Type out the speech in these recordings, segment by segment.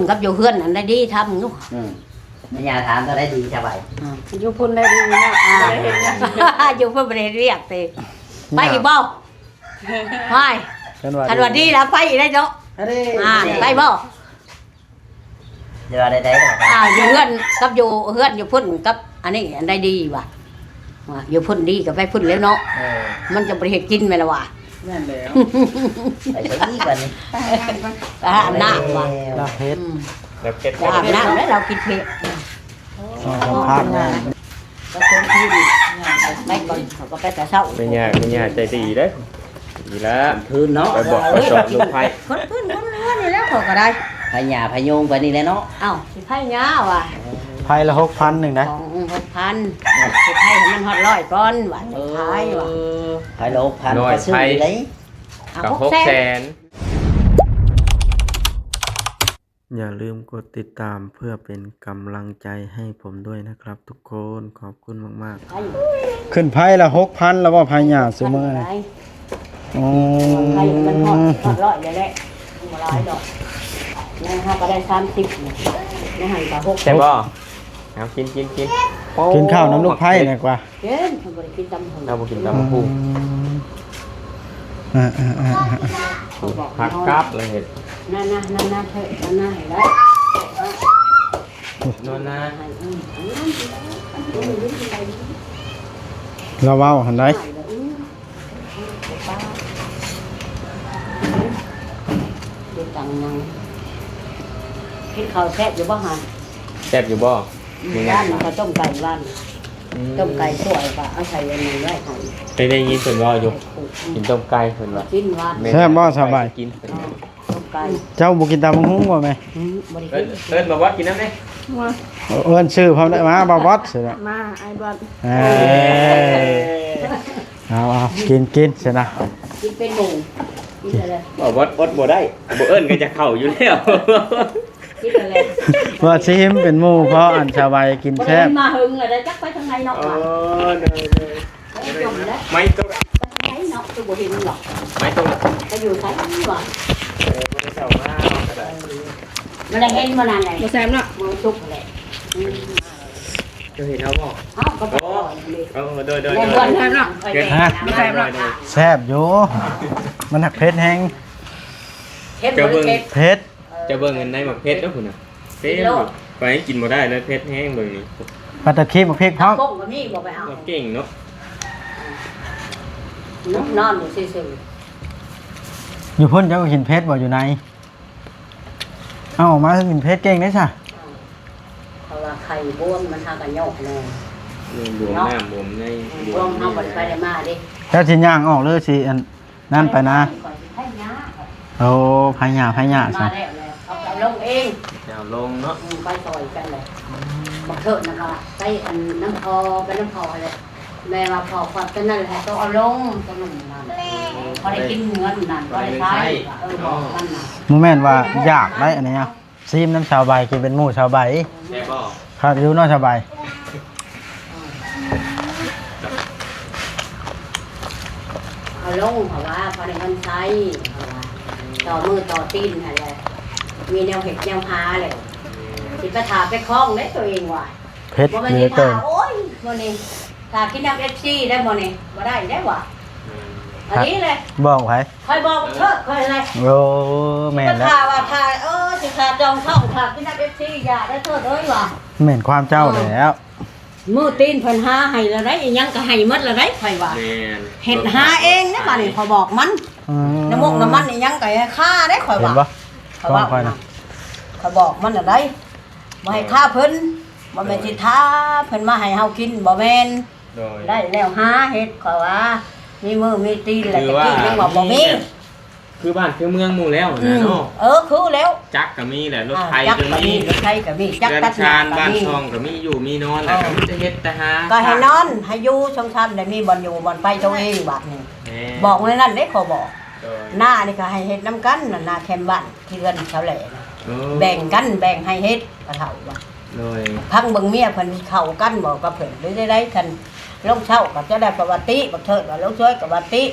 ກັບຢູ່ເຮືອນອັນໃດດີ ຖາມຢູ່. ອືມ ແມ່ຍ່າຖາມຕົວໃດດີສະບາຍ? ອືມ ຢູ່ພຸ້ນໄດ້ດີເນາະ. ອ່າ ບໍ່ໄດ້ເຮັດວຽກ ຢູ່ພຸ້ນບໍ່ໄດ້ເຮັດວຽກຕິ. ໄປອີກບໍ່? ຫວາຍ ຄັນວ່າ ຄັນວ່າດີລະໄປອີກໄດ້ເນາະ. ອ່າ ໄປບໍ່? ຢ່າວ່າໃດໆດອກ. ອ່າ ຢູ່ເຮືອນກັບຢູ່ເຮືອນຢູ່ພຸ້ນກັບອັນນີ້ອັນໃດດີວະ? ວ່າຢູ່ພຸ້ນດີກໍໄປພຸ້ນແລ້ວເນາະ. ເອີ ມັນຈະບໍ່ໄດ້ເຮັດກິນແມ່ນລະວ່າ. ແມ່ນແລ້ວ. ໄປໃສອີກບັດນີ້? ໄປຫາອາບນ້ຳວ່າ. ລາວເຮັດ ອືມ ລາວເຮັດ ອາບນ້ຳແລ້ວລາວກິນເຜັດ. ສອງສາມພັນ ໄປກ່ອນ ເຂົາກໍໄປແຕ່ເຊົ້າ. ແມ່ຍ່າ ແມ່ຍ່າໃຈດີເດ້. ນີ້ລະ ຄືນເນາະ ໄປບອກໄປສອນລູກໃພ້ ຄົນພື້ນຄົນເຮືອນນີ້ແຫຼະ ເຂົາກໍໄດ້ ໃຜຫຍ້າໃຜໂຍງໄປນີ້ແຫຼະເນາະ. ເອົ້າ ຊິໃຜຫຍ້າວ່າ ໃຜລະຫົກພັນໜຶ່ງນະ. ສອງ ຫົກພັນ ຊິໃຜໃຫ້ມັນຮອດຮ້ອຍກ່ອນວ່າ. ເອີ ໃຜວ່າ ໃຜລະຫົກພັນ ຮ້ອຍ ກໍຊື້ຢູ່ໄດ໋. ເອົາ ກໍຫົກແສນ ຫົກແສນ. ຢ່າລືມກົດຕິດຕາມເພື່ອເປັນກຳລັງໃຈໃຫ້ຜົມດ້ວຍນະຄັບທຸກຄົນ. ຂອບຄຸນມາກໆ. ຂຶ້ນໃຜລະຫົກພັນລະບໍ່ ໃຜຫຍ້າຊຸມື້ນີ້. ອໍ ໃຜມັນຮອດ ຮອດຮ້ອຍແລ້ວແຫຼະ ບໍ່ຫຼາຍດອກ. ໃນເຮົາກໍໄດ້ສາມສິບ ໃນຫັ້ນກໍຫົກ. ແຊບບໍ່? ເອົາ ກິນ ກິນ ກິນ. ກິນຂ້າວນຳລູກໃພ້ແດ່ກວ່າ. ເຫັນ ເພິ່ນບໍ່ໄດ້ກິນຕຳຫຸ່ງ ເຮົາບໍ່ກິນຕຳຫຸ່ງ. ອືມ ເອີໆໆໆ ເຂົາບອກ ຜັກກັບລະເຮັດ ນັ້ນນະ ນັ້ນນະ ເທີ ນັ້ນນະ ໃຫ້ໄດ້ ນອນນາ ໃຫ້ ອືມ ລາວເວົ້າຫັ້ນໃດ. ເຮັດຫຍັງ ກິນເຂົ້າແຊບຢູ່ບໍ່ຫະ? ແຊບຢູ່ບໍ່? ມື້ວານນີ້ເຂົາຕົ້ມໄກ່ວານ. ອືມ ຕົ້ມໄກ່ຂົ້ວ ແລ້ວກໍເອົາໃສ່ອັນນັ້ນໄວ້ໃຫ້. ໄດ້ ໄດ້ຍິນເພິ່ນເວົ້າຢູ່ ໃສ່ຄຸ ອືມ ກິນຕົ້ມໄກ່ເພິ່ນວ່າ. ກິນວານ ແຊບບໍ່ສະບາຍ? ກິນເພິ່ນ ຕົ້ມໄກ່. ເຈົ້າບໍ່ກິນຕຳບັກຫຸ່ງບໍ່ແມ່? ອືມ ບໍ່ໄດ້ກິນ. ເອີ້ນ ເອີ້ນມາບອດກິນນຳແດ່. ເອີ້ນຊື່ພ້ອມໄດ້ ມາ ບ່າວບອດ ຊິນະ ມາ ອ້າຍບອດ. ເອີ ເອີ ເອົາໆ ກິນ ກິນ ຊິນະ ກິນເປັນໝູ່ ກິນແລ້ວ. ບ່າວບອດອົດບໍ່ໄດ້ ບໍ່ເອີ້ນກໍຈະເຂົ້າຢູ່ແລ້ວ. ຄິດເອົາແຫຼະ ວ່າຊິເຫັນເປັນໝູ່ ເພາະອັນສາວໃບກິນແຊບ. ບໍ່ໄດ້ມາເຫິງແລ້ວ ຈັກໄປທາງໃດເນາະ. ອໍ ໂດຍໆ ໄປຈົມແລ້ວ ໄມ້ຕົກ ໄປທາງໃດເນາະ ຄືບໍ່ເຫັນເນາະ. ໄມ້ຕົກ ໄປຢູ່ໃສວະ? ເອີ ບໍ່ໄດ້ເຂົ້າມາເນາະ ກໍໄດ້ ບໍ່ໄດ້ເຫັນມື້ນັ້ນແຫຼະ ບໍ່ແຊບເນາະ ມື້ສຸກແຫຼະ. ອືມ ເຈົ້າເຫັນເຮົາບໍ່? ເອົ້າ ກໍບໍ່ເຫັນເດ້. ເອີ ໂດຍໆ ແມ່ນບໍ່? ແຊບເນາະ ແຊບເນາະ ແຊບຢູ່ ມັນຫັກເຜັດແຮງ ເຜັດບໍ່ໄດ້ເຜັດ ເຜັດ. ເຈົ້າເບິ່ງອັນໃນໝາກເຜັດເດີ້ພຸ້ນນະ ເຕັມຢູ່. ຂ້ອຍຍັງກິນບໍ່ໄດ້ເລີຍ ເຜັດແຮງເບິ່ງນີ້. ປາຕະຄີໝາກເຜັດພ້ອມ. ກົງກໍມີບໍ່ໄປເອົາ. ເກັ່ງເນາະ ນອນຢູ່ຊື່ໆ. ຢູ່ພຸ້ນເຈົ້າກໍກິນເຜັດບໍ່ ຢູ່ໃນ? ເອົາອອກມາຄືກິນເຜັດເກັ່ງເດ້ຊະ. ເພາະວ່າໄຂ່ບວມມັນຫາກະຍອກແນ່ ບວມ ເນາະ ນ້ຳບວມໃນ ອືມ ບວມ ບວມເຮົາບໍ່ໄດ້ໄປໄດ້ມາເດ້. ເຈົ້າຊິຍ່າງອອກ ຫຼື ຊິອັນ ນັ້ນໄປນາ. ຂ້ອຍຊິໄປຫຍ້າ. ໂອ້ ໄປຫຍ້າ ໄປຫຍ້າ ມາ ຊະ ແລ້ວແຫຼະ ເຂົາເອົາລົງເອງ ເອົາລົງເນາະ. ອືມ ໄປຊ່ອຍກັນແຫຼະ. ອືມ ບັກເທີນນະກໍໄປອັນນຳພໍ່ ໄປນຳພໍ່ຫັ້ນແຫຼະ. ແມ່ວ່າພໍ່ຄວັກຕົວນັ້ນໃຫ້ໂຕເອົາລົງ ຕົວໜຶ່ງນັ້ນ ພໍໄດ້ກິນເງິນນັ້ນ ພໍໄດ້ໃຊ້. ເອີ ບອກມັນນະ ບໍ່ແມ່ນວ່າຢາກໄດ໋ອັນນີ້. ຊີມນຳສາວໃບ ກິນເປັນໝູ່ສາວໃບ. ແຊບບໍ່? ຄັກຢູ່ເນາະສາວໃບ. ເອົາລົງ ເພາະວ່າພໍໄດ້ເງິນໃຊ້ ເພາະວ່າຕໍ່ມືຕໍ່ຕີນຫັ້ນແຫຼະ ມີແນວເຮັດແນວຫາແລ້ວ ຊິໄປຖ້າໄປຄອງເດ້ຕົວເອງວ່າ. ເຜັດ ບໍ່ແມ່ນຊິຖ້າ ໂອ້ຍ ມື້ນີ້ຖ້າກິນນຳເອັຟຊີໄດ້ມື້ນີ້ ບໍ່ໄດ້ໄດ້ວ່າ. ອັນນີ້ແຫຼະ ບອກໃຜ? ຂ້ອຍບອກເທີດຂ້ອຍແຫຼະ. ໂອ້ ແມ່ນແລ້ວ ຖ້າວ່າຖ້າ ເອີ ຊິຖ້າຈອງຊ່ອງ ຖ້າກິນນຳເອັຟຊີ ຢ່າໄດ້ເທີດເອີຍວ່າ. ແມ່ນຄວາມເຈົ້າແລ້ວ ມື້ຕີນເພິ່ນຫາໃຫ້ແລ້ວໄດ໋ ອີຫຍັງກໍໃຫ້ໝົດແລ້ວໄດ໋ ຂ້ອຍວ່າ. ແມ່ນ ເຮັດຫາເອງເດ້ບາດນີ້ ຂ້ອຍບອກມັນ. ອືມ ນ້ຳມົກນ້ຳມັນອີຫຍັງກໍໃຫ້ຄ່າເດ້ ຂ້ອຍວ່າ. ເຫັນບໍ່? ຂ້ອຍບອກ ຂ້ອຍນະ ຂ້ອຍບອກມັນແລ້ວໄດ໋ ບໍ່ໃຫ້ຄ່າເພິ່ນ. ບໍ່ແມ່ນຊິຖ້າເພິ່ນມາໃຫ້ເຮົາກິນ ບໍ່ແມ່ນ. ໂດຍ ໄດ້ແລ້ວຫາເຮັດ ຂ້ອຍວ່າ ມີມືມີຕີນແລ້ວ. ແຕ່ກີ້ຍັງວ່າບໍ່ມີ ຄືບ້ານຄືເມືອງໝູ່ແລ້ວນະເນາະ. ເອີ ຄືແລ້ວ ຈັກກໍມີແຫຼະ ລົດໄຖກໍມີ ລົດໄຖກໍມີ ຈັກຕັດຫຍ້າກໍມີ ບ້ານຊ່ອງກໍມີ ຢູ່ມີນອນ ແລ້ວກໍມີແຕ່ເຮັດແຕ່ຫາ ກໍໃຫ້ນອນໃຫ້ຢູ່ ຊ່ອງຊຳໄດ້ມີບ່ອນຢູ່ບ່ອນໄປຕົວເອງບາດນີ້. ບອກແນວນັ້ນເດ້ ຂໍບອກ. ໂດຍ ນານີ້ກໍໃຫ້ເຮັດນຳກັນນະ ນາແຄມບ້ານ ທີ່ເຮືອນເຂົາແຫຼະນະ. ເອີ ແບ່ງກັນ ແບ່ງໃຫ້ເຮັດ ກະເຖົ້າວ່າ. ໂດຍ ຟັງເບິ່ງເມຍເພິ່ນເຂົ້າກັນບໍ່ກັບເພິ່ນ ຫຼືໃດໆ ຄັນລົງເຊົ້າກໍຈະໄດ້ປະຫວັດຕິ ບັກເທີດວ່າລົງຊ່ວຍປະຫວັດຕິ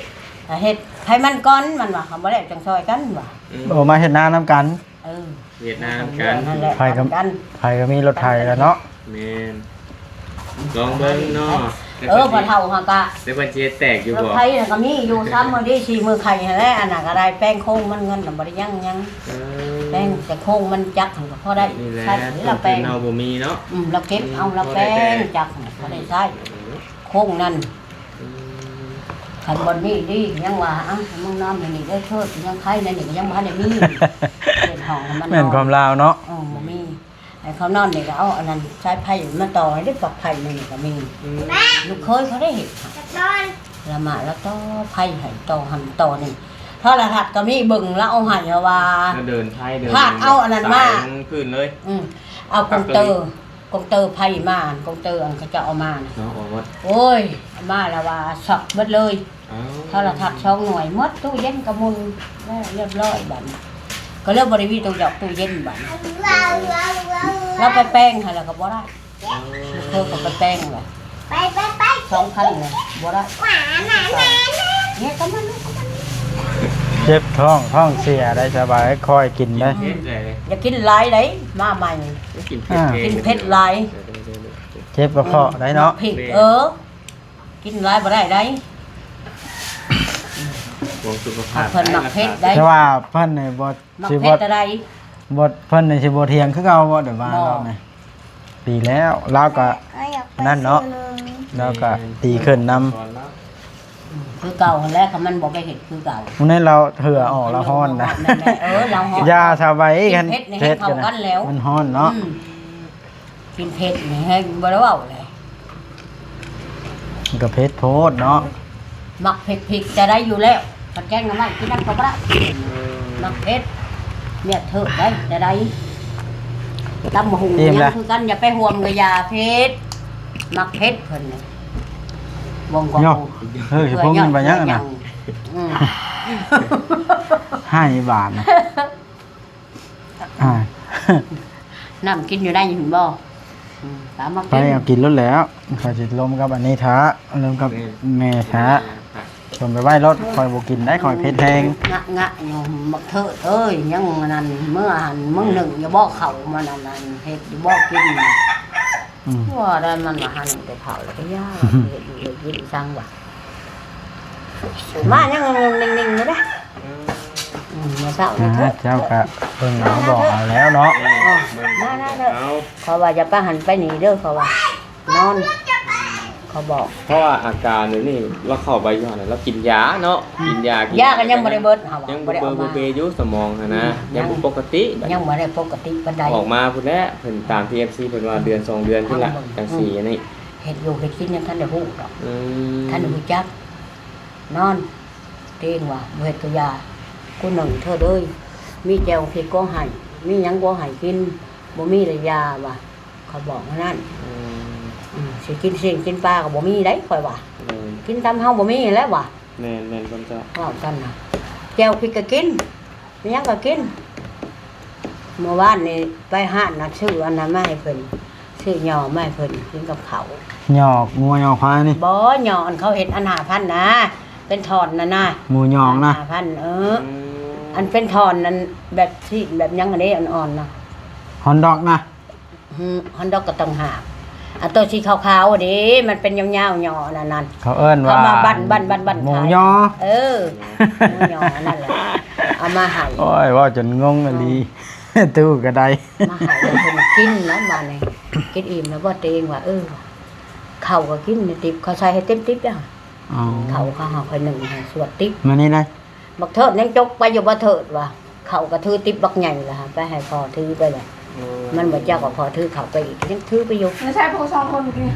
ເຮັດໃຜມັນກ່ອນ ມັນວ່າ ຄັນບໍ່ແລ້ວຈັ່ງຊ່ອຍກັນວ່າ. ອືມ ໂອ້ ມາເຮັດນານຳກັນ. ເອີ ເຮັດນານຳກັນ ຫັ້ນແຫຼະ ໃຜກໍ ນຳກັນ ໃຜກໍມີລົດໄຖແລ້ວເນາະ. ແມ່ນ ລອງເບິ່ງເນາະ. ເອີ ພໍ່ເຖົ້າຫັ້ນກະ ແຕ່ເພິ່ນຊິເຮັດແຕກຢູ່ບໍ່? ລົດໄຖຫັ້ນກະມີຢູ່ ສາມມື້ດີສີ່ມື້ໄຂຫັ້ນແຫຼະ. ອັນນັ້ນກະໄດ້ແປງໂຄງມັນ ເງິນນະບໍ່ໄດ້ຍັງຫຍັງ. ເອີ ແປງແຕ່ໂຄງມັນ ຈັກຫັ້ນກະພໍໄດ້ ນີ້ແຫຼະ ໃຊ້ລະແປງ ຕົ້ນທຶນເຮົາບໍ່ມີເນາະ. ອືມ ລາວເກັບເອົາ ອືມ ລາວແປງ ຈັກຫັ້ນກະພໍໄດ້ໃຊ້ ເອີ ໂຄງນັ້ນ. ອືມ ຄັນບ່ອນນີ້ດີ ຍັງວ່າ ເອົ້າ ມຶງນອນຢູ່ນີ້ເດີເທີດ ຍັງໄຄໃນນີ້ກໍຍັງບໍ່ທັນໄດ້ມີ ເຮັດຫ້ອງໃຫ້ມັນ ແມ່ນຄວາມລາວເນາະ. ເອີ ບໍ່ມີ ໃຫ້ເຂົານອນນີ້ກໍເອົາອັນນັ້ນ ສາຍໄຟມາຕໍ່ໃຫ້ເດ້ ປລັກໄຟໃນນີ້ກໍມີ. ອືມ ລູກເຂີຍເຂົາໄດ້ເຮັດໃຫ້ ລະມາລະຕໍ່ໄຟໃຫ້ ຕໍ່ຫັ້ນຕໍ່ນີ້ ໂທລະທັດກໍມີ ເບິ່ງລະເອົາໃຫ້ ເພາະວ່າ ລະເດີນໄຟເດີນ ພາດເອົາອັນນັ້ນມາ ສາຍລົງພື້ນເລີຍ. ອືມ ເອົາກົງເຕີ ກົງເຕີໄຟມາ ກົງເຕີອັນເຂົາເຈົ້າເອົາມານະ ເນາະ ອອກໝົດ. ໂອ້ຍ ເອົາມາແລ້ວວ່າຊັອກເບິດເລີຍ. ອ້າວ ໂທລະທັດສອງໜ່ວຍໝົດ ຕູ້ເຢັນກໍໝຸ່ນ ແລ້ວລຽບຮ້ອຍບາດນີ້ ກໍເລີຍບໍ່ໄດ້ມີຕູ້ຢອກຕູ້ເຢັນບາດນີ້. ລາວໄປແປງໃຫ້ແລ້ວກໍບໍ່ໄດ້. ອ້າວ ເພິ່ນກໍໄປແປງແລ້ວ ໄປ ໄປ ໄປ ສອງພັນແລ້ວ ບໍ່ໄດ້. ເຈັບທ້ອງ ທ້ອງເສຍໄດ໋ ສະບາຍ ຄ່ອຍກິນໄດ໋. ອືມ ຢ່າກິນຫຼາຍໄດ໋ ມາໃໝ່ ກິນເຜັດ ອ່າ ກິນເຜັດຫຼາຍ ເຈັບກະເພາະໄດ໋ເນາະ. ເອີ ກິນຫຼາຍບໍ່ໄດ້ໄດ໋ ຫວງສຸຂະພາບ ເພິ່ນມັກເຜັດໄດ໋. ແຕ່ວ່າເພິ່ນນີ້ບໍ່ ມັກເຜັດແຕ່ໃດ ບໍ່ ເພິ່ນນີ້ຊິບໍ່ຖຽງຄືເກົ່າບໍ່ ແຕ່ວ່າ ບໍ່ ລາວນີ້ ປີແລ້ວ ລາວກະນັ້ນເນາະ ລາວກະຕີຂຶ້ນນຳ ອືມ ຄືເກົ່າຫັ້ນແຫຼະ. ຄັນມັນບໍ່ໄປເຮັດຄືເກົ່າ ມື້ນີ້ລາວເຫື່ອອອກ ລາວຮ້ອນນະ. ແມ່ນໆ ເອີ ລາວຮ້ອນ ຢ່າສະໄວ ຄັນເຜັດນີ້ ເຜັດ ເຮັດເຂົ້າກັນແລ້ວ ມັນຮ້ອນເນາະ. ອືມ ກິນເຜັດນີ້ແຮງບໍ່ໄດ້ເວົ້າເລີຍ ມັນກໍເຜັດໂພດເນາະ. ມັກເຜັດພິກຈະໄດ້ຢູ່ແລ້ວ ຄັນແກງໜໍ່ໄມ້ກິນນຳກໍບໍ່ໄດ້ ມັກເຜັດ ເມຍເທີດໄດ້ຈະໄດ້. ຕຳບັກຫຸ່ງຫຍັງຄືກັນ ຢ່າໄປຮ່ວມກໍຢ່າເຜັດ ມັກເຜັດເພິ່ນນີ້. ເບິ່ງກໍ ເອີ ຊິພົງມັນໄປຫຍັງນະ ອືມ ໃຫ້ບາດນະ. ອ່າ ນ້ຳກິນຢູ່ໃນຫັ້ນບໍ່? ອືມ ຕາມມາ ໄປ ກິນ ເອົາກິນໂລດແລ້ວ ຂ້ອຍຊິລົມກັບອັນນີ້ຖ້າ ລົມກັບແມ່ຖ້າ ແມ່ຖ້າ ຊົມໄປໄວ້ໂລດ. ຂ້ອຍບໍ່ກິນໄດ໋ ຂ້ອຍເຜັດແຮງ ງະໆ ຢູ່ ບັກເທີດເອີຍ ຍັງອັນນັ້ນ ເມື່ອຫັ້ນ ມຶງໜຶ້ງຢູ່ບໍ່ເຂົ້າ ມັນອັນນັ້ນ ເຮັດຢູ່ບໍ່ກິນ. ອືມ ວ່າໄດ້ ມັນວ່າຫາໜຶ້ງແຕ່ເຂົ້າແລ້ວກໍຢ່າ ເຮັດຢູ່ເຮັດກິນອີ່ສັງວ່າ ມາຍັງເນັ່ງໆຢູ່ເດ້. ອືມ ອືມ ມາເຊົ້າ ອ່າ ເຈົ້າກະເບິ່ງເອົາ ບອກເອົາແລ້ວເນາະ. ເອີ ມາໆ ເດີ ເອົາ ເຂົາວ່າຢ່າໄປຫັ້ນໄປນີ້ເດີ ເຂົາວ່າ ນອນ ເຂົາບອກ ເພາະວ່າອາການດຽວນີ້ ລາວເຂົ້າໄປຢູ່ຫັ້ນນະ ລາວກິນຢາເນາະ ອືມ ກິນຢາ ກິນຢາກໍຍັງບໍ່ໄດ້ເບິດ ເຮົາວ່າ ຍັງບໍ່ເບີບໍ່ເບຢູ່ສະໝອງຫັ້ນນະ ອືມ ຍັງບໍ່ປົກກະຕິ ຍັງບໍ່ໄດ້ປົກກະຕິປານໃດ. ອອກມາພຸ້ນແຫຼະ ເພິ່ນຕາມທີ່ເອັຟຊີເພິ່ນວ່າ ເດືອນສອງເດືອນພຸ້ນລະ ຈັ່ງຊີ້ນີ້ ເຮັດຢູ່ເຮັດກິນຍັງທັນໄດ້ຮູ້ດອກ. ອືມ ທັນຮູ້ຈັກ ນອນ ຕີງວ່າ ບໍ່ເຮັດກໍຢ່າ ກູໜຶ່ງເທີດເອີຍ ມີແຈ່ວພິກກໍໃຫ້ ມີຫຍັງກໍໃຫ້ກິນ ບໍ່ມີລະຢ່າວ່າ ເຂົາບອກແນວນັ້ນ. ອືມ ອືມ ຊິກິນຊີ້ນກິນປາກໍບໍ່ມີໄດ໋ ຂ້ອຍວ່າ ແມ່ນ ກິນຕາມເຮົາບໍ່ມີແລ້ວວ່າ. ແມ່ນໆ ຄວາມເຈົ້າ ເວົ້າຊັ້ນນະ ແຈ່ວພິກກໍກິນ ມີຫຍັງກໍກິນ. ເມື່ອວານນີ້ໄປຮ້ານນະ ຊື້ອັນນັ້ນມາໃຫ້ເພິ່ນ ຊື້ຫຍໍ້ມາໃຫ້ເພິ່ນກິນກັບເຂົ້າ. ຫຍໍ້ງົວຫຍໍ້ຄວາຍນີ້? ບໍ່ ຫຍໍ້ອັນເຂົາເຮັດອັນຫ້າພັນນະ ເປັນທ່ອນນັ້ນນະ ໝູຫຍໍ້ນະ ຫ້າພັນ. ເອີ ອືມ ອັນເປັນທ່ອນນັ້ນ ແບບຊີ້ນແບບຫຍັງຫັ້ນເດ້ ອ່ອນໆນະ ຮອດດອກນະ. ຫືມ ຮອດດອກກໍຕ່າງຫາກ ອັນໂຕສີຂາວໆເດ້ ມັນເປັນຍາວໆ ຫຍໍ້ອັນນັ້ນ ເຂົາເອີ້ນວ່າ ເຂົາມາບັ້ນໆໆໆ ໝູຫຍໍ້. ເອີ ໝູຫຍໍ້ອັນນັ້ນແຫຼະ ເອົາມາໃຫ້. ໂອ້ຍ ເວົ້າຈົນງົງອີ່ຫຼີ ຕູ້ກໍໄດ້ ມາໃຫ້ເພິ່ນກິນແລ້ວບາດນີ້ ກິນອີ່ມແລ້ວບໍ່ ເຕງວ່າ ເອີ ເຂົ້າກໍກິນໃນຕິບ ເຂົາໃສ່ໃຫ້ເຕັມຕິບເດ້. ອໍ ເຂົ້າເຂົາຫາຂ້ອຍໜຶ້ງໃຫ້ສວດຕິບ ມື້ນີ້ນະ. ບັກເທີດຍັງຈົກໄປຢູ່ ບໍ່ເທີດວ່າ ເຂົ້າກໍຖືຕິບບັກໃຫຍ່ລະ ໄປໃຫ້ພໍ່ຖືໄປລະ. ໂອ້ ມັນບໍ່ຈັກວ່າພໍ່ຖືເຂົ້າໄປອີກ ຍັງຖືໄປຢູ່. ໃນໃຊ້ພວກສອງຄົນນີ້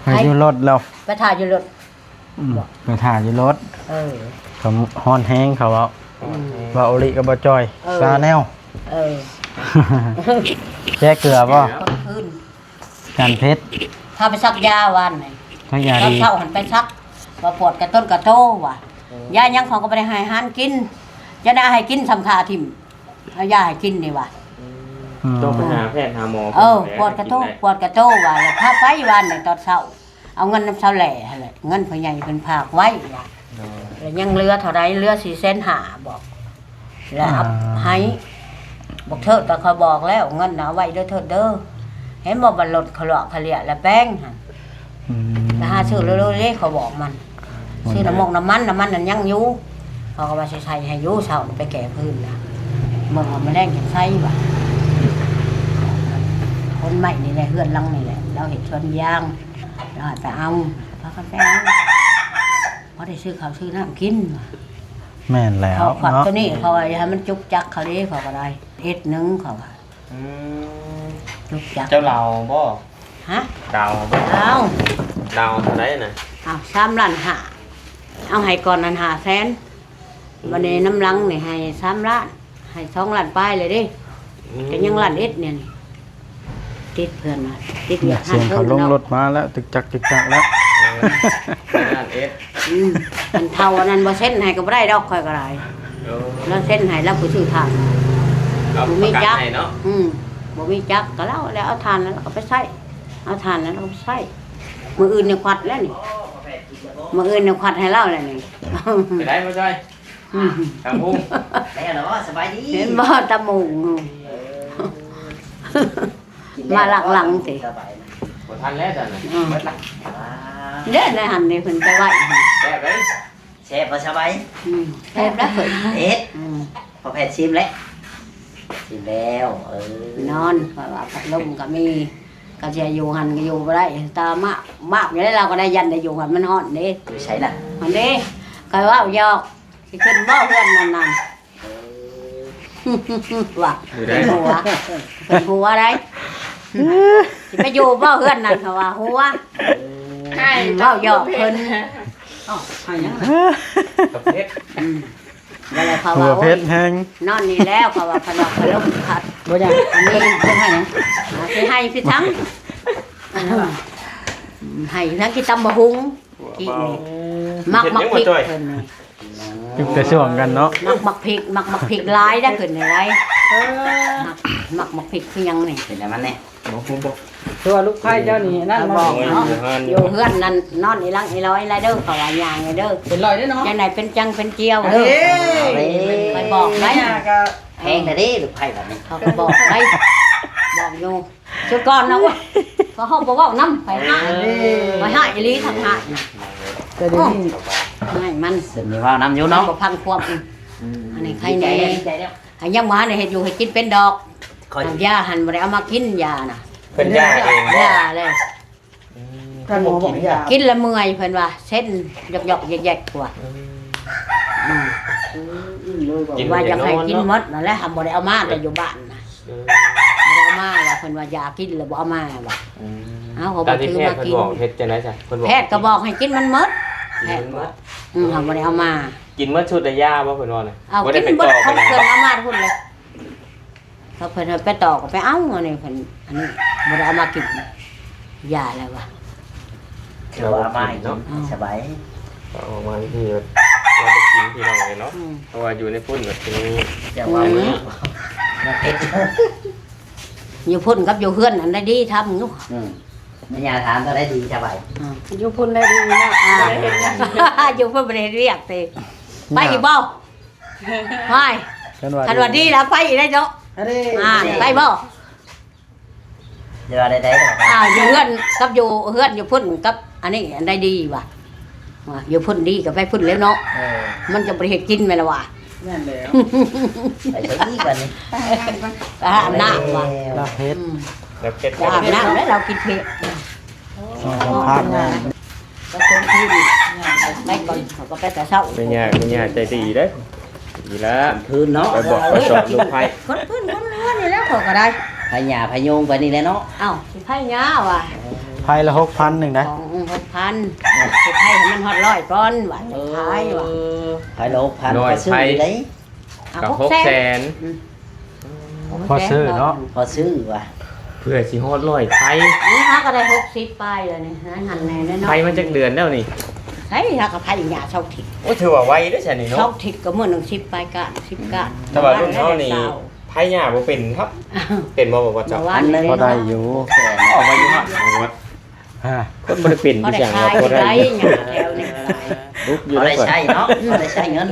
ໃຫ້ຢູ່ລົດແລ້ວ ໄປຖ້າຢູ່ລົດ. ອືມ ໄປຖ້າຢູ່ລົດ. ເອີ ເຂົາຮ້ອນແຮງ ເຂົາເວົ້າ. ອືມ ເວົ້າອີ່ຫຼີກັບບໍ່ຈ່ອຍ ເອີ ຊາແນວ. ເອີ ແກ້ເກືອບໍ່? ການເຜັດ ພາໄປສັກຢາວານນີ້ ສັກຢາດີ ຕອນເຊົ້າຫັ້ນໄປສັກ ວ່າປວດກະຕົ້ນກະໂຕວ່າ ເອີ ຢາຫຍັງເຂົາກໍບໍ່ໄດ້ໃຫ້ຫານກິນ ຈະໄດ້ໃຫ້ກິນສ່ຳຂ້າຖິ້ມ ເອົາຢາໃຫ້ກິນນີ້ວ່າ. ອືມ ອືມ ຕ້ອງໄປຫາແພດຫາໝໍ. ເອີ ປວດກະໂຕ ປວດກະໂຕວ່າ ແລ້ວພາໄປວານນີ້ຕອນເຊົ້າ ເອົາເງິນນຳຊາວແຫຼຫັ້ນແຫຼະ ເງິນພໍ່ໃຫຍ່ເພິ່ນຝາກໄວ້ວ່າ. ໂດຍ ແລ້ວຍັງເຫຼືອເທົ່າໃດ ເຫຼືອສີ່ແສນຫ້າບໍ ແລ້ວເອົາໃຫ້. ບັກເທີດກໍຂ້ອຍບອກແລ້ວ ເງິນນະເອົາໄວ້ເດີເທີດເດີ ເຫັນບໍ່ ບັດລົດຂະຫຼວກຂະຫຼຽແລ້ວແປງຫັ້ນ ອືມ ໄປຫາຊື້ເລື້ອຍໆເດ້ ຂ້ອຍບອກມັນ ຊື້ນ້ຳມົກນ້ຳມັນ ນ້ຳມັນນັ້ນຍັງຢູ່ ເຂົາກໍວ່າຊິໃສ່ໃຫ້ຢູ່ ເຊົ້ານີ້ໄປແກ່ພື້ນນະ ເບິ່ງວ່າມື້ແລງຈັ່ງໃສ່ວ່າ ຄົນໃໝ່ນີ້ແຫຼະ ເຮືອນຫຼັງນີ້ແຫຼະ ລາວເຮັດສວນຢາງ ລາວໃຫ້ໄປເອົາ ພາກັນໄປເອົາ ພໍໄດ້ຊື້ເຂົ້າຊື້ນ້ຳກິນວ່າ ແມ່ນແລ້ວເນາະ ເຂົາຂວັດຕົວນີ້ ເຂົາວ່າຢ່າໃຫ້ມັນຈຸກຈັກເຂົາເດ້ ເຂົາກໍໄດ້ ເອັດໜຶ່ງເຂົາວ່າ ອືມ ຈົບຈັກ ເຈົ້າລາວບໍ່? ຮະ? ດາວບໍ່? ດາວ ດາວເທົ່າໃດນະ? ອ້າວ ສາມລ້ານຫ້າ ເອົາໃຫ້ກ່ອນນັ້ນຫ້າແສນ ອືມ ບັດນີ້ນຳຫຼັງນີ້ໃຫ້ສາມລ້ານ ໃຫ້ສອງລ້ານປາຍເລີຍເດ້ ອືມ ກໍຍັງລ້ານເອັດນີ້ ຕິດເພິ່ນວ່າ ຕິດວຽກ ສຽງເຂົາລົງລົດມາແລ້ວ ຕຶກຈັກຕຶກຈັກແລ້ວ ເອີ ໃຫ້ລ້ານເອັດ ອືມ ອັນເຖົ້າອັນນັ້ນບໍ່ເຊັນໃຫ້ກໍບໍ່ໄດ້ດອກ ຂ້ອຍກໍໄດ້ ໂອ້ ລາວເຊັນໃຫ້ລາວຜູ້ຊື້ຖ່ານ ບໍ່ມີຈັກ ອືມ ບໍ່ມີຈັກກໍລາວແລ້ວ ເອົາຖ່ານແລ້ວລາວກໍໄປໃຊ້ ເອົາຖ່ານແລ້ວລາວກໍໄປໃຊ້ ມື້ອື່ນນີ້ຂວັດແລ້ວນີ້ ມື້ອື່ນນີ້ຂວັດໃຫ້ລາວແລ້ວນີ້ ເປັນໃດບໍ່ຈ້ອຍ? ອືມ ຕຳຫຸງ ແລ້ວເນາະ ສະບາຍດີ ເຫັນບໍ່ ຕຳຫຸງ ເອີ ມາຫຼັກຫຼັງຕິ ສະບາຍນະ ບໍ່ທັນແລ້ວຊັ້ນນະ ອືມ ເບິດລະ ເດ້ ໃນຫັ້ນນີ້ເພິ່ນໄປໄວ້ ແຊບເດ້ ແຊບບໍ່ສະບາຍ? ອືມ ແຊບແລ້ວເພິ່ນ ເຮັດ ອືມ ພໍແພດຊີມແລ້ວ ຊີມແລ້ວ ເອີ ນອນ ເພາະວ່າພັດລົມກໍມີ ກໍຊິຢູ່ຫັ້ນກໍຢູ່ບໍ່ໄດ້ ຕາມາບ ມາບຢູ່ແລ້ວ ລາວກໍໄດ້ ຢ້ານໄດ້ຢູ່ຫັ້ນ ມັນຮ້ອນເດ້ ຢູ່ໃສນະ? ຫັ້ນເດ້ ຂ້ອຍເວົ້າຫຍອກ ຊິຂຶ້ນບໍ່ເຮືອນນັ້ນນັ້ນ ເອີ ວ່າ ຢູ່ໃດ ເພິ່ນຫົວ ເພິ່ນຫົວໃດ ຊິໄປຢູ່ບໍ່ເຮືອນນັ້ນ ເຂົາວ່າຫົວ ເອີ ໃຫ້ ເວົ້າຫຍອກເພິ່ນ ເອົ້າ ໃຫ້ຫຍັງນະ? ກັບເພັດ ອືມ ແລ້ວເຂົາວ່າ ຫົວເພັດແຮງ ໂອ້ຍ ນອນນີ້ແລ້ວ ເຂົາວ່າ ເພິ່ນວ່າພັດລົມພັດ ບໍ່ຢາກ ອັນນີ້ເພິ່ນໃຫ້ຫຍັງ? ຊິໃຫ້ຄືສັງ ໃຫ້ທັງກິນຕຳບັກຫຸງ ກິນນີ້ ເອີ ມັກໝາກພິກເພິ່ນນີ້ ຈຸກແຕ່ຊ່ວງກັນເນາະ ມັກໝາກພິກ ມັກໝາກພິກຫຼາຍໄດ໋ເພິ່ນນີ້ໄດ໋ ເອີ ມັກ ມັກໝາກພິກຄືຫຍັງນີ້ ເປັນຫຍັງມັນແດ່ ບໍ່ຮູ້ບໍ່ ຄືວ່າລູກໃພ້ເຈົ້ານີ້ນັ້ນບໍ່ ຢູ່ເຮືອນນັ້ນນອນອີ່ຫຼັງອີ່ຫຼອຍລະເດີ ເຂົາວ່າຍ່າງລະເດີ ເປັນຮ້ອຍເດ້ເນາະ ຈັ່ງໃດເປັນຈັງເປັນຈຽວເດີ ເອີ ຂ້ອຍບອກໄດ໋ ແພງແທ້ເດ້ລູກໃພ້ບັດນີ້ ເຂົາກໍບອກໄດ໋ ບອກຢູ່ ຊຸດກ່ອນນະ ໂອ້ຍ ເຂົາເວົ້າບໍ່ເວົ້ານຳ ໄປຫາ ເອີ ໄປຫາອີ່ຫຼີທາງຫານະ ແຕ່ດຽວນີ້ ໃຫ້ມັນ ເພິ່ນມີເວົ້ານຳຢູ່ເນາະ ບໍ່ຟັງຄວາມ ອືມ ອັນນີ້ໃຄແດ່ ດີໃຈແລ້ວ ໃຫ້ຍັງບໍ່ທັນໄດ້ເຮັດຢູ່ເຮັດກິນເປັນດອກ ຂ້ອຍ ຢາຫັ້ນບໍ່ໄດ້ເອົາມາກິນ ຢານະ ເພິ່ນຢາເອງບໍ່? ຢາເລີຍ ອືມ ທ່ານໝໍບອກຢາ ກິນແລ້ວເມື່ອຍ ເພິ່ນວ່າເຊັນຢອກໆແຢກໆ ວ່າ ອືມ ອືມ ກິນ ວ່າຢາກໃຫ້ກິນໝົດນັ້ນແຫຼະ ຫາບໍ່ໄດ້ເອົາມາແຕ່ຢູ່ບ້ານນະ ອືມ ບໍ່ໄດ້ເອົາມາ ວ່າເພິ່ນວ່າຢາກິນແລ້ວບໍ່ເອົາມາ ວ່າ ອືມ ເອົາ ເຂົາບໍ່ຖືມາກິນ ຕາມທີ່ແພດເພິ່ນບອກ ເຮັດຈັ່ງໃດຊະ ເພິ່ນບອກ ແພດກໍບອກໃຫ້ກິນມັນໝົດ ແພດວ່າ ອືມ ຫາບໍ່ໄດ້ເອົາມາ ກິນໝົດຊຸດລະຢາບໍ່ ເພິ່ນວ່ານະ ເອົາ ບໍ່ໄດ້ ກິນເບິດ ໄປຕໍ່ ຂອງເພິ່ນເອົາມາພຸ້ນເລີຍ ເຂົາເພິ່ນເອົາໄປຕໍ່ກໍໄປເອົາ ອັນນີ້ເພິ່ນ ອັນນີ້ບໍ່ໄດ້ເອົາມາກິນ ຢາແລ້ວວ່າ ຄືວ່າເອົາມາໃຫ້ກິນ ເນາະ ສະບາຍ ເອົາມາໃຫ້ກິນ ເຮົາໄດ້ກິນພີ່ນ້ອງເອີຍເນາະ ອືມ ເພາະວ່າຢູ່ໃນພຸ້ນກໍຄື ຢ່າວ່າ ອືມ ຢູ່ພຸ້ນກັບຢູ່ເຮືອນອັນໃດດີ ຖາມຢູ່ ອືມ ແມ່ຍ່າຖາມຕົວໃດດີ ສະບາຍ ອືມ ຢູ່ພຸ້ນໄດ້ດີເນາະ ອ່າ ບໍ່ໄດ້ເຮັດຫຍັງ ຢູ່ພຸ້ນບໍ່ໄດ້ເຮັດວຽກຕິ ໄປອີກບໍ່? ຫວາຍ ຄັນວ່າ ຄັນວ່າດີແລ້ວໄປອີກໄດ້ເນາະ ອັນນີ້ ອ່າ ໄປບໍ່? ຢ່າວ່າໃດໆດອກ ອ່າ ຢູ່ເຮືອນກັບຢູ່ເຮືອນຢູ່ພຸ້ນກັບອັນນີ້ອັນໃດດີວະ ວ່າຢູ່ພຸ້ນດີກໍໄປພຸ້ນແລ້ວເນາະ ເອີ ມັນຈະບໍ່ໄດ້ເຮັດກິນແມ່ນລະວະ ແມ່ນແລ້ວ ໄປໃສອີກບັດນີ້ ໄປຫາອາບນ້ຳວະ ລາວເຮັດ ອືມ ລາວເຮັດ ໄປອາບນ້ຳແລ້ວລາວກິນເຜັດ ສອງສາມພັນ ແລ້ວຄົນທີ່ໄປກ່ອນ ເຂົາກໍໄປແຕ່ເຊົ້າ ແມ່ຍ່າ ແມ່ຍ່າໃຈດີເດ້ ດີລະ ຄືນເນາະ ໄປບອກໄປສອນລູກໃພ້ ຄົນພື້ນຄົນເຮືອນນີ້ແຫຼະ ເຂົາກໍໄດ້ ໃຜຫຍ້າໃຜໂຍງໄປນີ້ແຫຼະເນາະ ເອົ້າ ຊິໃຜຫຍ້າວະ ໃຜລະຫົກພັນໜຶ່ງນະ ຂອງ ຫົກພັນ ຊິໃຜໃຫ້ມັນຮອດຮ້ອຍກ່ອນວ່າ ເອີ ໃຜວ່າ ເອີ ໃຜລະຫົກພັນ ຮ້ອຍ ພໍຊື້ ໃຜ ຢູ່ໃດ ອ່າ ກໍຫົກແສນ ຫົກແສນ ອືມ ພໍຊື້ເນາະ ພໍຊື້ວ່າ ເພື່ອຊິຮອດຮ້ອຍໄພ ນີ້ຫາກໍໄດ້ຫົກສິບປາຍແລ້ວນີ້ ໃນຫັ້ນແນ່ນ້ອຍໆ ໄພມາຈັກເດືອນແລ້ວນີ້ ໃຜຫາກໍໄພຫຍ້າຊອກທິດ ໂອ້ ຖືວ່າໄວເດ້ຊະນີ້ເນາະ ຊອກທິດກໍມື້ໜຶ່ງສິບປາຍກ້ານ ສິບກ້ານ ແຕ່ວ່າລຸ້ນເຮົານີ້ ໄພຫຍ້າບໍ່ເປັນຄັບ ເປັນບໍ່ ບໍ່ເຈົ້າ ອັນໜຶ່ງພໍໄດ້ຢູ່ ອອກມາຢູ່ຫັ້ນ ບໍ່ ຫ ອ່າ ຄົນບໍ່ໄດ້ເປັນ ພໍໄດ້ຂາຍ ຄືຫຍັງວ່າບໍ່ໄດ້ ໄດ້ຫຍ້າແຖວນີ້ກໍໄດ້ ລຸກຢູ່ ພໍໄດ້ໃຊ້ເນາະ ອືມ ພໍໄດ້ໃຊ້ເງິນ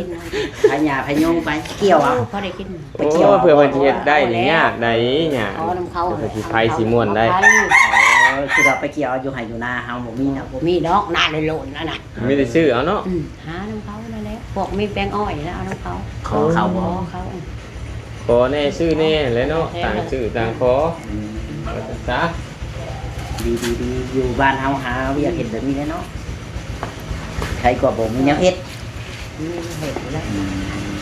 ຂາຍຫຍ້າຂາຍຍຸງໄປ ກ່ຽວເອົາ ພໍໄດ້ກິນ ໄປກ່ຽວເອົາ ໂອ້ ເພື່ອມັນຊິເຮັດໄດ້ນີ້ຍາກໄດ໋ຫຍ້າ ຂໍນຳເຂົາ ເພື່ອຊິໄປຊິມ່ວນໄດ້ ເອີ ຄືວ່າໄປກ່ຽວເອົາຢູ່ໄຮ່ຢູ່ນາເຮົາບໍ່ມີເນາະ ບໍ່ມີດອກ ນາໂລນໆ ນັ້ນນະ ມີແຕ່ຊື້ເອົາເນາະ ອືມ ຫານຳເຂົານັ້ນແຫຼະ ພວກມີແປງອ້ອຍແລ້ວເອົານຳເຂົາ ຂໍເຂົາບໍ່ ຂໍເຂົາ ຂໍແດ່ຊື້ແດ່ແຫຼະເນາະ ຕ່າງຊື້ຕ່າງຂໍ ອືມ ວ່າຊັ້ນຊະ ດີໆໆ ຢູ່ບ້ານເຮົາຫາວຽກເຮັດແບບນີ້ແຫຼະເນາະ ໃຜກໍບໍ່ມີແນວເຮັດ ມີແນວເຮັດຢູ່ແລ້ວ ອືມ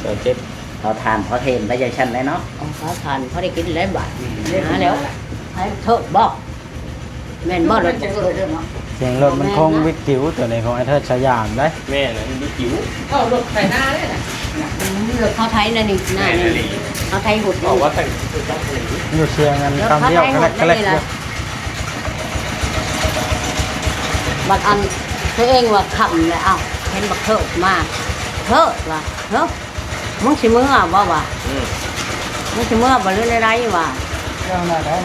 ຊາວເຈັດ ເອົາຖ່ານພໍເທນໄປຈັ່ງຊັ້ນແຫຼະເນາະ ເອົາຖ່ານພໍໄດ້ກິນແລ້ວບາດນີ້ ຫາແລ້ວ ໃຜເທີດບໍ່? ແມ່ນບໍ່ ລົດ ສຽງລົດມັນຄົງວິດຈິວ ໂຕນີ້ຂອງອ້າຍເທີດສະຫຍາມໄດ໋ ແມ່ນ ອັນນີ້ວິດຈິວ ເອົາລົດໄຖນາເດ້ນະ ອືມ ລົດເຂົາໄຖນະນີ້ ນານີ້ ແມ່ນອີ່ຫຼີ ເຂົາໄຖຫຸດ ບອກວ່າໄຖຫຸດ ຢູ່ສຽງອັນ ລົດເຂົາໄຖຫຸດ ກຳດຽວ ກະແລັກກະແລັກ ບັດອັນ ຕົວເອງວ່າຄ່ຳແລ້ວ ອ້າວ ເຫັນບັກເທີດມາ ເທີດວ່າ ເຮີ ມຶງຊິເມືອບໍ່ວະ? ອືມ ມຶງຊິເມືອບໍ່ ຫຼືແນວໃດວະ?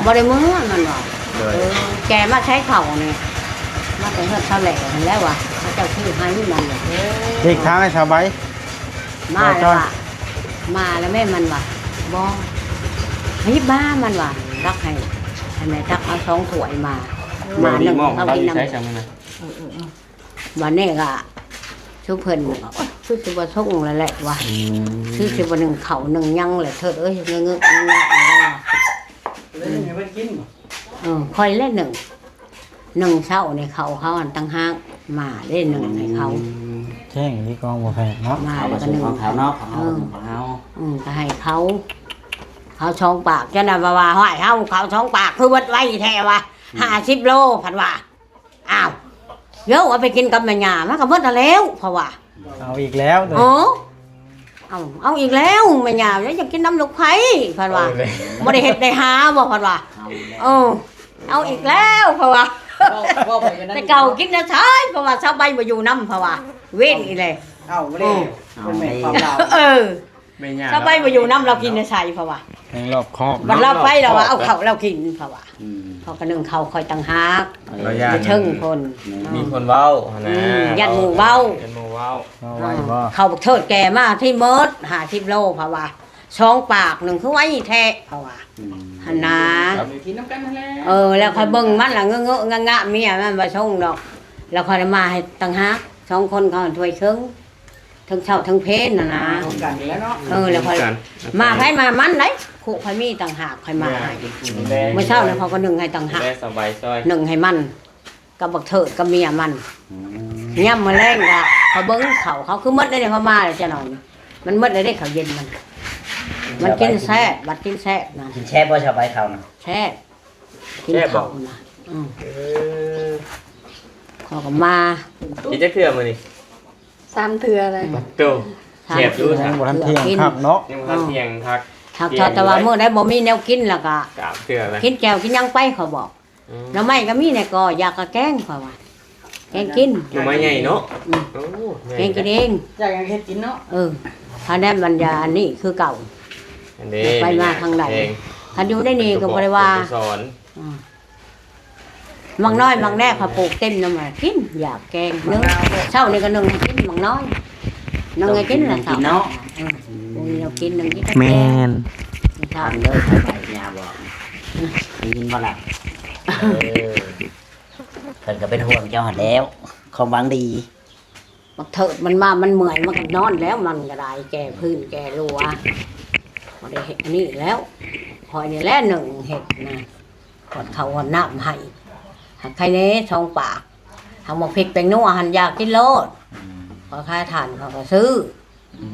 ບໍ່ໄດ້ເມືອ ມັນວ່າ ໂດຍ ເອີ ແກມາໃຊ້ເຂົ້ານີ້ ມາແຕ່ເຮືອນຊາວແຫຼ້ຫັ້ນແຫຼະວະ ເຂົາເຈົ້າຊື້ໃຫ້ມັນ ເອີ ຫຼີກທາງໃຫ້ສາວໃບ ມາແລ້ວວະ ມາແລ້ວແມ່ ມັນວ່າ ບໍ່ ໃຫ້ຫຍິບມາ ມັນວ່າ ຕັກໃຫ້ ໃຫ້ແມ່ຕັກເອົາສອງຖ້ວຍມາ ມາໜຶ່ງ ເຮົາກິນນຳ ເອີໆໆ ບາດນີ້ກະຊຸມເພິ່ນ ໂອ້ຍ ຄືຊິບໍ່ຊົງແລ້ວແຫຼະວ່າ ອືມ ຄືຊິບໍ່ໜຶ້ງເຂົ້າໜຶ້ງຫຍັງແຫຼະເທີດເອີຍ ເງີ້ຍໆ ງາຍໆ ເລີຍວ່າ ເລີຍໜຶ້ງໃຫ້ເພິ່ນກິນບໍ່? ເອີ ຂ້ອຍແຫຼະໜຶ້ງ ໜຶ້ງເຊົ້າໃຫ້ເຂົາ ເຂົາຫັ້ນຕ່າງຫາກມາເດ້ ໜຶ້ງໃຫ້ເຂົາ ອືມ ແຈ້ງອີ່ຫຼີ ກອງບໍ່ແພງເນາະ ມາແລ້ວກໍໜຶ້ງ ເຂົາເນາະ ເຂົາເຮົາ ເອີ ເຂົາເຮົາ ອືມ ກໍໃຫ້ເຂົາ ເຂົາສອງປາກ ຈັ່ງນັ້ນວ່າ ວ່າ ຫ້ວຍ ເຮົາເຂົາສອງປາກ ຄືເບິດໄວແທ້ວ່າ ອືມ ຫ້າສິບໂລ ເພິ່ນວ່າ ອ້າວ ໂຢ ເອົາໄປກິນກັບແມ່ຍ່າ ມັນກໍເບິດຫັ້ນແລ້ວ ເຂົາວ່າ ເອົາອີກແລ້ວ ເອີ ເອົາ ເອົາອີກແລ້ວ ແມ່ຍ່າ ຢາກກິນນຳລູກໃຜ ເພິ່ນວ່າ ເອົາແລ້ວ ບໍ່ໄດ້ເຮັດໄດ້ຫາບໍ່ ເພິ່ນວ່າ ເອົາແລ້ວ ເອີ ເອົາອີກແລ້ວ ເພິ່ນວ່າ ເວົ້າ ເວົ້າໄປກໍນັ້ນ ແຕ່ເກົ່າກິນນະຊາຍ ເພິ່ນວ່າ ຊາວໃບບໍ່ຢູ່ນຳ ເພິ່ນວ່າ ເວນອີກແລ້ວ ເອົາແລ້ວ ເອີ ເອີ ແມ່ຍ່າ ຊາວໃບບໍ່ຢູ່ນຳ ລາວກິນໃນໃສເຂົາວ່າ ແຮງລອບຄອບ ບັດລາວໄປລາວວ່າເອົາເຂົ້າລາວກິນເຂົາວ່າ ອືມ ເຂົາກໍໜຶ້ງເຂົ້າຂ້ອຍຕ່າງຫາກ ເອີ ຢູ່ເທິງພຸ້ນ ມີຄົນເວົ້າຫັ້ນນະ ອືມ ຢ້ານໝູ່ເວົ້າ ຢ້ານໝູ່ເວົ້າ ເວົ້າໄວບໍ່ ເຂົ້າບັກເທີດແກ່ມາທີ່ໝົດ ຫ້າສິບໂລເຂົາວ່າ ສອງປາກໜຶ່ງຄືໄວແທ້ເຂົາວ່າ ອືມ ຫັ້ນນະ ກິນນຳກັນຫັ້ນແຫຼະ ເອີ ແລ້ວຂ້ອຍເບິ່ງມັນລະເງີ້ຍໆ ງະໆ ເມຍມັນບໍ່ຊົງດອກ ແລ້ວຂ້ອຍມາໃຫ້ຕ່າງຫາກ ສອງຄົນເຂົາຖ້ວຍເຄິ່ງ ທັງເຊົ້າທັງເພນຫັ້ນນະ ພ້ອມກັນນີ້ແຫຼະເນາະ ເອີ ແລ້ວຂ້ອຍ ພ້ອມກັນ ມາໃຜມາມັນໄດ໋ ຄຸຂ້ອຍມີຕ່າງຫາກ ຂ້ອຍມາໃຫ້ ມື້ເຊົ້ານີ້ຂ້ອຍກໍໜຶ້ງໃຫ້ຕ່າງຫາກ ໜຶ້ງໃຫ້ມັນ ກັບບັກເທີດກັບເມຍມັນ ອືມ ຍາມມື້ແລງກໍຂ້ອຍເບິ່ງເຂົ້າເຂົາຄືໝົດເດ້ ເຂົາມາແລ້ວຈະນອນ ມັນໝົດແລ້ວເດ້ ເຂົ້າເຢັນມັນ ມັນກິນແຊບ ບັດກິນແຊບນະ ກິນແຊບບໍ່ ຊາວໃບເຂົ້ານະ ແຊບ ກິນເຂົ້ານະ ແຊບບໍ່? ອືມ ເອີ ເຂົາກໍມາ ກິນຈັກເທື່ອມື້ນີ້? ສາມເທື່ອເລີຍ ໂຕ ສາມເທື່ອ ແຊບຢູ່ ຍັງບໍ່ທັນທ່ຽງຄັກເນາະ ຍັງບໍ່ທັນທ່ຽງຄັກ ຫາກຖ້າແຕ່ວ່າມື້ໃດບໍ່ມີແນວກິນແລ້ວກໍ ສາມເທື່ອເລີຍ ກິນແຈ່ວກິນຫຍັງໄປ ເຂົາບອກ ອືມ ໜໍ່ໄມ້ກໍມີແດ່ກໍ ຢາກໍແກງ ເຂົາວ່າ ແກງກິນ ໜໍ່ໄມ້ໃຫຍ່ເນາະ ອືມ ໂອ້ ແກງກິນເອງ ຢາກຫຍັງເຮັດກິນເນາະ ເອີ ຖ້າແນມບັນຍາອັນນີ້ຄືເກົ່າ ອັນນີ້ ໄປມາທາງໃດ ຄັນຢູ່ໃນນີ້ກໍບໍ່ໄດ້ວ່າ ອືມ ໝາກນ້ອຍໝາກແນກເຂົາປູກເຕັມນຳ ກິນຢາກແກງ ໜຶ້ງ ເຊົ້ານີ້ກໍໜຶ້ງໃຫ້ກິນໝາກນ້ອຍ ໜຶ້ງໃຫ້ກິນລະເຊົ້າ ເນາະ ອືມ ບໍ່ມີແນວກິນ ໜຶ້ງກິນແຕ່ແກງ ແມ່ນ ທານເດີ ໄປໄປຍາບອກ ໄດ້ຍິນບໍ່ລະ ເອີ ເພິ່ນກໍເປັນຫ່ວງເຈົ້າຫັ້ນແລ້ວ ຄວາມຫວັງດີ ບັກເທີດມັນມາ ມັນເມື່ອຍ ມັນກໍນອນແລ້ວ ມັນກໍໄດ້ແກ່ພື້ນແກ່ລົວ ບໍ່ໄດ້ເຮັດອັນນີ້ແລ້ວ ຂ້ອຍນີ້ແຫຼະໜຶ້ງເຮັດນະ ຮອດເຂົ້າຮອດນ້ຳໃຫ້ ຫາກໃຄແດ່ສອງປາກ ຫາກໝາກພິກແປ້ງນົວຫັ້ນຢາກກິນໂລດ ອືມ ຂ້ອຍຂາຍຖ່ານຂ້ອຍກໍຊື້ ອື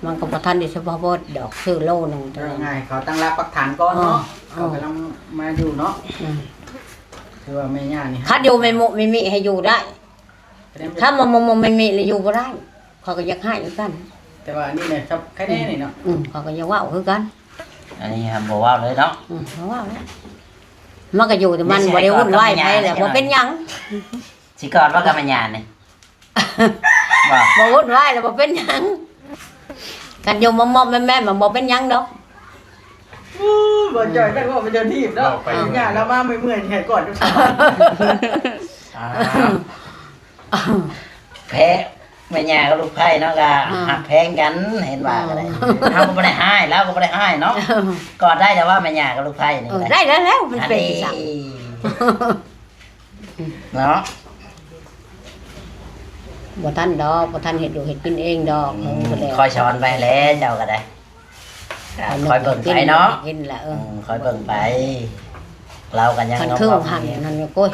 ມ ມັນກໍບໍ່ທັນໄດ້ສະເພາະເບິດດອກ ຊື້ໂລໜຶ່ງ ເວົ້າງ່າຍເຂົາຕັ້ງຫຼັກປັກຖານກ່ອນເນາະ ເອີ ເຂົາກຳລັງມາຢູ່ເນາະ ອືມ ຄືວ່າແມ່ຍ່ານີ້ ຄັນຢູ່ແມ່ມຸແມ່ມິໃຫ້ຢູ່ໄດ້ ຄັນບໍ່ມຸແມ່ມິແລ້ວຢູ່ບໍ່ໄດ້ ຂ້ອຍກໍຢາກໃຫ້ຄືກັນ ແຕ່ວ່າອັນນີ້ນະ ຄັບ ໃຄແດ່ນີ້ເນາະ ອືມ ຂ້ອຍກໍຢາກເວົ້າຄືກັນ ອັນນີ້ຫາບໍ່ເວົ້າເລີຍເນາະ ອືມ ບໍ່ເວົ້າແລ້ວ ມັນກໍຢູ່ແຕ່ມັນ ບໍ່ໄດ້ວຸ້ນວາຍໃຜແລ້ວ ບໍ່ເປັນຫຍັງ ຊິກອດວ່າກັບແມ່ຍ່ານີ້ ບໍ່ ບໍ່ວຸ້ນວາຍແລ້ວບໍ່ເປັນຫຍັງ ຄັນຢູ່ມອມໆແມ່ນໆ ມັນບໍ່ເປັນຫຍັງດອກ ບໍ່ຈ່ອຍ ແຕ່ວ່າມັນຈະຖີບເນາະ ເວົ້າໄປ ຍ່າລາວມາເມື່ອຍໆ ໃຫ້ກອດຢູ່ ອ່າ ແພ້ແມ່ຍ່າກັບລູກໃພ້ເນາະ ກໍ ອ່າ ຮັກແພງກັນ ເຫັນວ່າກໍໄດ້ ອ່າ ເຮົາກໍບໍ່ໄດ້ຮ້າຍ ລາວກໍບໍ່ໄດ້ຮ້າຍເນາະ ເອີ ກອດໄດ້ແລ້ວວ່າແມ່ຍ່າກັບລູກໃພ້ນີ້ ເອີ ກໍໄດ້ ໄດ້ແລ້ວແລ້ວ ມັນເປັນ ອັນນີ້ ຈັ່ງຊັ້ນ ເນາະ ບໍ່ທັນດອກ ບໍ່ທັນເຮັດຢູ່ເຮັດກິນເອງດອກ ອືມ ເອີ ພຸ້ນແຫຼະ ຄອຍສອນໄປແຫຼະ ເຈົ້າກໍໄດ້ ກໍ ອັນນັ້ນ ຄອຍເບິ່ງໄປເນາະ ເຫັນລະ ເອີ ອືມ ຄອຍເບິ່ງໄປ ລາວກໍຍັງ ຄັນຄືວ່າຫັ້ນນັ້ນ ໂອ້ຍ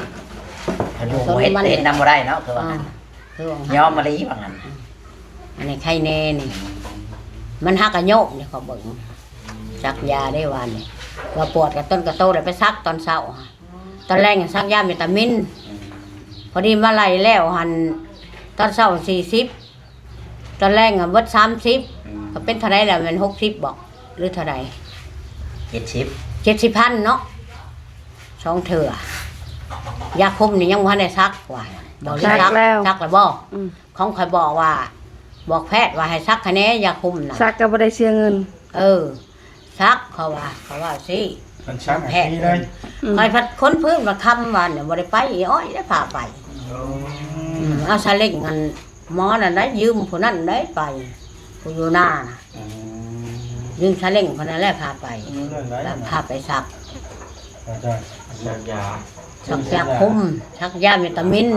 ເຂົາຢູ່ ເຮັດ ເຮັດນຳບໍ່ໄດ້ເນາະ ຄືວ່າ ອ່າ ຄືວ່າ ຍອມມາລີວ່າຊັ້ນ ອືມ ອັນນີ້ໄຄແນ່ນີ້ ມັນຫາກະໂຍກນີ້ ເຂົາເບິ່ງ ສັກຢາໄດ້ວານນີ້ ວ່າປວດກະຕົ້ນກະໂຕ ແລ້ວໄປສັກຕອນເຊົ້າ ຕອນແລງສັກຢາວິຕາມິນ ອືມ ພໍດີມາໄລ່ແລ້ວຫັ້ນ ຕອນເຊົ້າສີ່ສິບ ຕອນແລງຫັ້ນເບິດສາມສິບ ອືມ ກໍເປັນເທົ່າໃດລະ ແມ່ນຫົກສິບບໍ ຫຼືເທົ່າໃດ ເຈັດສິບ ເຈັດສິບພັນເນາະ ສອງເທື່ອ ຢາຄຸມນີ້ຍັງບໍ່ທັນໄດ້ສັກວ່າ ບໍ່ໄດ້ສັກ ສັກແລ້ວ ສັກແລ້ວບໍ ອືມ ຂອງຂ້ອຍບອກວ່າ ບອກແພດວ່າໃຫ້ສັກໃຫ້ແດ່ ຢາຄຸມນະ ສັກກໍບໍ່ໄດ້ເສຍເງິນ ເອີ ສັກ ເຂົາວ່າ ເຂົາວ່າຊີ້ ເພິ່ນສັກໃຫ້ຟຣີເລີຍ ອືມ ຂ້ອຍພັດຄົນພື້ນວ່າຄຳວ່ານີ້ບໍ່ໄດ້ໄປ ອີອ້ອຍໄດ້ພາໄປ ອືມ ອືມ ເອົາຊາເລັ້ງອັນໝໍນັ້ນໄດ້ ຢືມຜູ້ນັ້ນໄດ້ໄປ ຜູ້ຢູ່ນານະ ອືມ ຢືມຊາເລັ້ງເພິ່ນນັ້ນແຫຼະພາໄປ ພາໄປສັກ ສັກຢາ ສັກຢາຄຸມ ສັກຢາວິຕາມິນ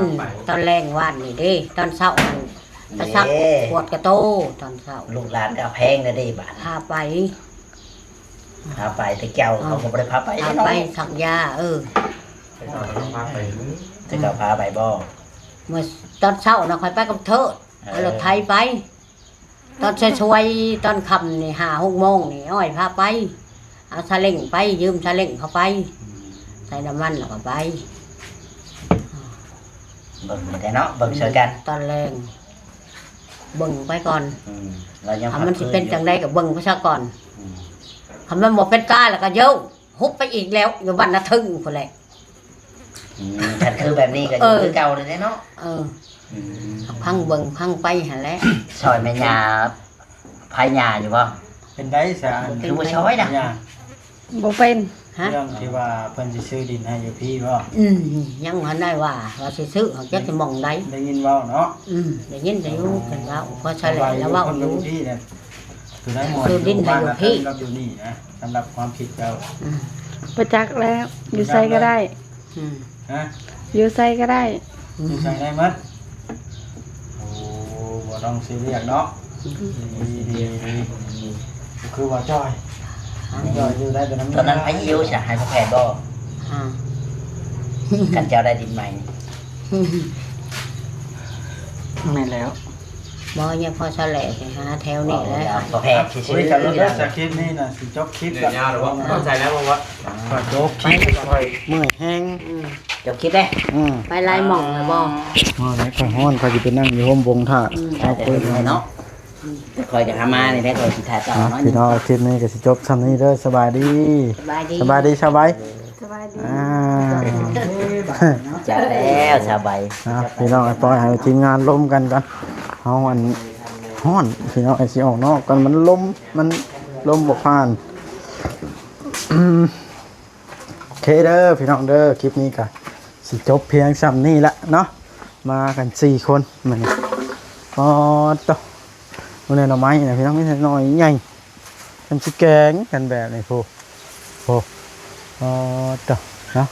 ຕອນແລງວານນີ້ເດ້ ຕອນເຊົ້າຫັ້ນ ໄປສັກ ເດ້ ປວດກະໂຕຕອນເຊົ້າ ລູກຫຼານກໍເອົາແພງແລ້ວເດ້ບາດ ພາໄປ ພາໄປ ແຕ່ເກົ່າເຂົາກໍບໍ່ໄດ້ພາໄປ ພາໄປເນາະ ສັກຢາ ເອີ ແຕ່ເກົ່າເຂົາພາໄປ ແຕ່ເກົ່າພາໄປບໍ ເມື່ອຕອນເຊົ້ານະ ຂ້ອຍໄປກັບເທີດ ເອີ ເອົາລົດໄຖໄປ ຕອນສວຍໆ ຕອນຄ່ຳນີ້ ຫ້າຫົກໂມງນີ້ ອ້ອຍພາໄປ ເອົາຊາເລັ້ງໄປ ຢືມຊາເລັ້ງເຂົາໄປ ອືມ ໃສ່ນ້ຳມັນແລ້ວກໍໄປ ເບິ່ງແດ່ເນາະ ເບິ່ງຊ່ອຍກັນ ຕອນແລງ ເບິ່ງໄປກ່ອນ ອືມ ວ່າມັນຊິເປັນຈັ່ງໃດກໍເບິ່ງໄປຊະກ່ອນ ອືມ ຄັນມັນບໍ່ເປັນຕາແລ້ວກໍໂຍ ຮຸບໄປອີກແລ້ວ ຢູ່ບ້ານນາເທິງພຸ້ນແຫຼະ ອືມ ຄັນຄືແບບນີ້ກໍຢູ່ ເອີ ຄືເກົ່ານີ້ແຫຼະເນາະ ເອີ ອືມ ພັງເບິ່ງພັງໄປຫັ້ນແຫຼະ ຊ່ອຍແມ່ຍ່າ ພາຍາຢູ່ບໍ່ ເປັນໄດສາ ຄືບໍ່ຊ່ອຍນະ ບໍ່ເປັນ ຮະ ເລື່ອງທີ່ວ່າເພິ່ນຊິຊື້ດິນໃຫ້ຢູ່ພີ້ບໍ່ ອືມ ຍັງບໍ່ທັນໄດ້ວ່າ ວ່າຊິຊື້ ຈັກຊິໝ່ອງໃດ ໄດ້ຍິນເວົ້າເນາະ ອືມ ໄດ້ຍິນແຕ່ຢູ່ເພິ່ນເວົ້າ ພໍຊະແຫຼະລາວເວົ້າຢູ່ ຢູ່ພີ້ນະ ຄືໄດ້ໝ່ອງ ຊື້ດິນໃຫ້ຢູ່ພີ້ ຢູ່ບ້ານນາເທິງກັບຢູ່ນີ້ນະ ສຳລັບຄວາມຄິດເຈົ້າ ອືມ ບໍ່ຈັກແລ້ວ ຢູ່ໃສກໍໄດ້ ອືມ ຮະ ຢູ່ໃສກໍໄດ້ ອືມ ຢູ່ໃສໄດ້ໝົດ ໂອ້ ບໍ່ຕ້ອງຊີຣຽສເນາະ ອືມ ດີໆ ຄືວ່າຈ່ອຍ ຈ່ອຍຢູ່ໄດ້ແຕ່ນຳ ຕອນນັ້ນໃຜຢູ່ຊະ ໃຫ້ພໍ່ແພດບໍ່ ອ່າ ຄັນເຈົ້າໄດ້ດິນໃໝ່ ແມ່ນແລ້ວ ບໍ່ ຍັງພໍຊະແຫຼະ ຊິຫາແຖວນີ້ແຫຼະ ພໍ່ແພດຊື່ໆ ຄຸຍກັນແລ້ວເດີ ຄລິບນີ້ນະ ຊິຈົບຄລິບແລ້ວ ເມື່ອຍແຮງ ອືມ ຈົບຄລິບເດ້ ອືມ ໄປຫຼາຍໝ່ອງແລ້ວບໍ່ ຮ້ອນ ຂ້ອຍຮ້ອນ ຂ້ອຍຊິໄປນັ່ງຢູ່ຮົ່ມບົງຖ້າ ອືມ ເອົາເປີດເນາະ ຂ້ອຍກໍຫາມານີ້ແຫຼະ ຂ້ອຍຊິຖ່າຍຕໍ່ເນາະ ພີ່ນ້ອງ ຄລິບນີ້ກໍຊິຈົບຊ່ຳນີ້ເດີ ສະບາຍດີ ສະບາຍດີ ສະບາຍດີ ສະບາຍ ສະບາຍດີ ອ່າ ຈັກແລ້ວ ສະບາຍ ອ່າ ພີ່ນ້ອງ ປ່ອຍໃຫ້ທີມງານລົມກັນກ່ອນ ເຮົາອັນ ຮ້ອນ ພີ່ນ້ອງ ຊິອອກນອກກ່ອນ ມັນລົມ ມັນລົມບໍ່ຜ່ານ ໂອເຄເດີພີ່ນ້ອງເດີ ຄລິບນີ້ກໍຊິຈົບພຽງຊ່ຳນີ້ລະເນາະ ມາກັນສີ່ຄົນມື້ນີ້ ອໍ ໂຕ ມື້ນີ້ໜໍ່ໄມ້ນະພີ່ນ້ອງ ມີແຕ່ໜໍ່ໃຫຍ່ ມັນຊິແກງກັນແບບນີ້ ໂພ ໂພ ອໍ ໂຕ ເນາະ